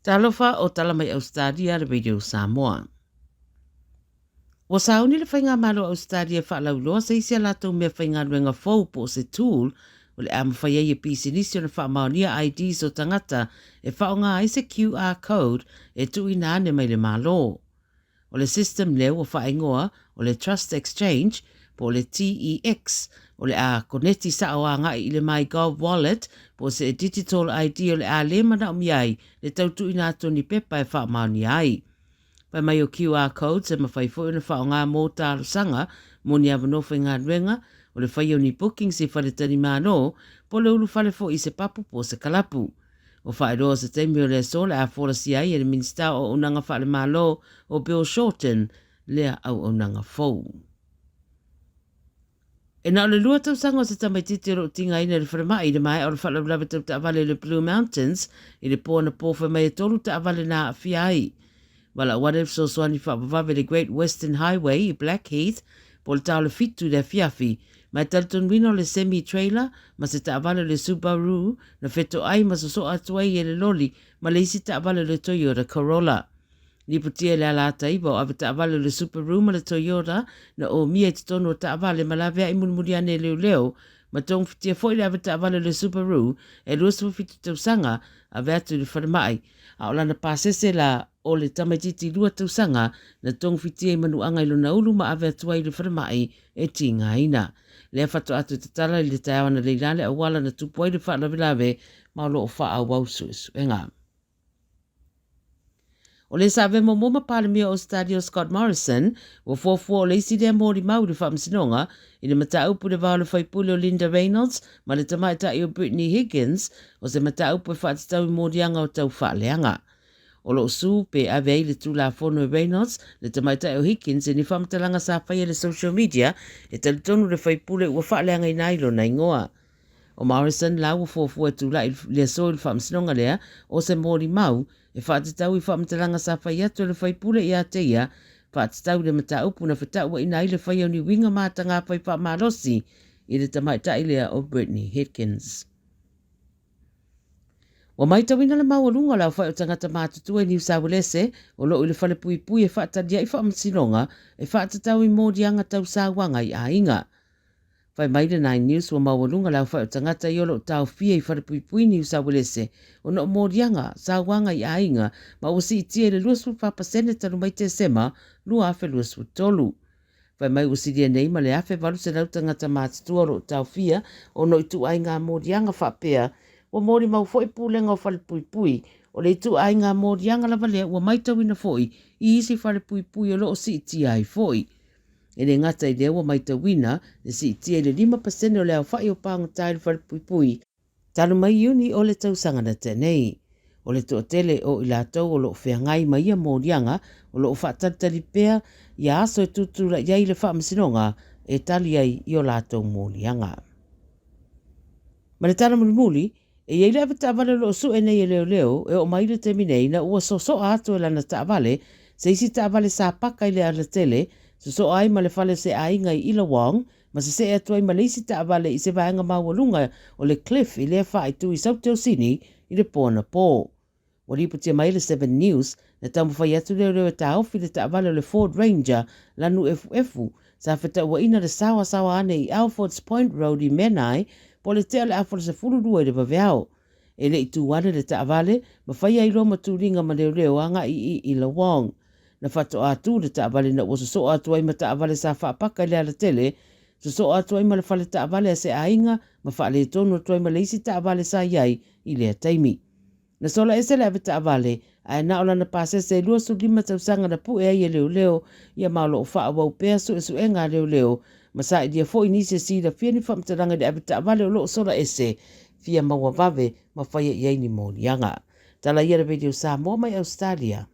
Talofa o tala mai Ausetalia le Radio Samoa. Ua sauni le Faigamalo a Ausetalia e faalauiloa se isi a latou mea faigaluega fou po o se tool o le a mafai ai e pisinisi ona faamaonia IDs o tagata e faaaoga ai se QR code e tuuina ane mai le Malo. O le system lea ua faaigoa o le Trust Exchange po o le TEX, o le a koneti sao agai i le MyGov Wallet po o se digital ID o le a le manaomia ai le tau tuuina atu o ni pepa e faamaonia ai. Fai mai o QR codes e mafai foi ona faaaoga mo talosaga mo ni avanoa faigaluega, o le faia o ni bookings i faletalimalo, po o le ulufale foi i se papu po o se kalapu. Ua faailoa o se taimi o le aso o le a folasia ai e le Minisita o Auaunaga Faale-Malo o Bill Shorten lea auaunaga fou. E na o le lua tausaga o se tamaitiiti o lo o tigaina i le falemai i le maea o le faalavelave tau taavale i le Blue Mountains i le po anapo fai mai e tolu taavale na aafia ai. Valaau ane le fesoasoani faavavave i le Great Western Highway i Blackheath po o le ta o le fitu i le afiafi, ma e talitonuina o le semi trailer ma se taavale o le Subaru na fetoai ma sosoa atu ai e le loli ma le isi taavale o le Toyota Corolla. Lipotia i le ala ata iva o avetaavale o le Subaru ma le Toyota na omia i totonu o taavale ma laveai mulimuli ane e leoleo ma togafitia foi le avetaavale o le Subaru e 27 tausaga ave atu i le falemai a o lana pasese la o le tamaitiiti lua tausaga na togafitia i manuaga i lona ulu ma ave atu ai i le falemai e tigaina. Lea faatoa toe tatala i le taeao analeila le auala na tupu ai le faalavelave ma o lo o faaauau suesuega. O le sa avea muamua ma Palemia o Ausetalia o Scott Morrison, ua fuafua o le isi lea molimau i le faamasinoga i le mataupu i le va o le faipule o Linda Reynolds ma le tamaitai o Brittany Higgins, o se mataupu e faatatau i moliaga o tau faaleaga. O lo o sue pe ave ai le Tulafono e Reynolds, le tamaitai o Higgins i ni faamatalaga sa faia i le social media e talitonu le faipule ua faaleagaina ai lona igoa. O Morrison la ua fuafua e tulai i le aso i le faamasinoga lea o se molimau e faatatau i faamatalaga sa fai atu e le faipule ia te ia faatatau i le mataupu na fetauaina ai le faia o ni uiga matagafai faamalosi i le tamaitai lea o Brittany Higgins. Ua maitauina le maualuga o le aofai o tagata matutua i Niu Sauelese o lo o i le falepuipui e faatali ai faamasinoga e faatatau i moliaga tau sauaga i aiga. Fai mai le Nine News ua maualuga le aofai o tagata ia o lo o taofia i falepuipui Niu Sauelese ona o moliaga, sauaga i aiga ma ua siitia i le 24% talu mai Tesema 2023. Fai mai ua silia nei ma le 1,800 tagata matutua o lo o taofia ona o ituaiga moliaga faapea ua molimau foi pulega o falepuipui o le ituaiga moliaga lava lea ua maitauina foi i isi falepuipui o lo o siitia ai foi. E le gata i lea ua maitauina le siitia i le 5% o le aofai o pagota i le falepuipui talu mai Iuni o le tausaga na tea nei. O le toatele o i latou o lo o feagai ma ia moliaga o lo o faatalitali pea ia aso e tutulai ai le faamasinoga e tali ai i o latou moliaga. Ma le tala mulimuli, e i ai le avetaavale o lo o sue nei e leoleo e oo mai i le taimi nei ina ua sosoa atu e lana taavale se isi taavale sa paka i le alatele, sosoa ai ma le fale o se aiga i Illawong ma sesee atu ai ma le isi taavale i se vaega maualuga o le Cliff i lea faaitu i Saute o Sini i le po anapo. Ua lipotia mai e le Seven News, na taumafai atu leoleo e taofi le taavale o le Ford Ranger lanu efuefu sa fetauaina le saoasaoa ane i Alfords Point Road i Menai po o le tea o le afa o le 12 i le vaveao. E le i tu ane le taavale ma faia ai loa ma tuliga ma leoleo agai i Illawong. Na faatoa tu le taavale ina ua sosoa atu ai ma taavale sa faapaka i le alatele, sosoa atu ai ma le fale taavale a se aiga ma faaletonu atu ai ma le isi taavale sa i ai i lea taimi. Na sola ese le avetaavale, ae na o lana pasese e 25 tausaga na pue ai e leoleo ia ma o lo o faaauau pea suesuega a leoleo ma sailia foi nisi e silafia ni faamatalaga i le avetaavale o lo o sola ese fia maua vave ma faia i ai ni moliaga. Tala ia le Radio Samoa mai Ausetalia.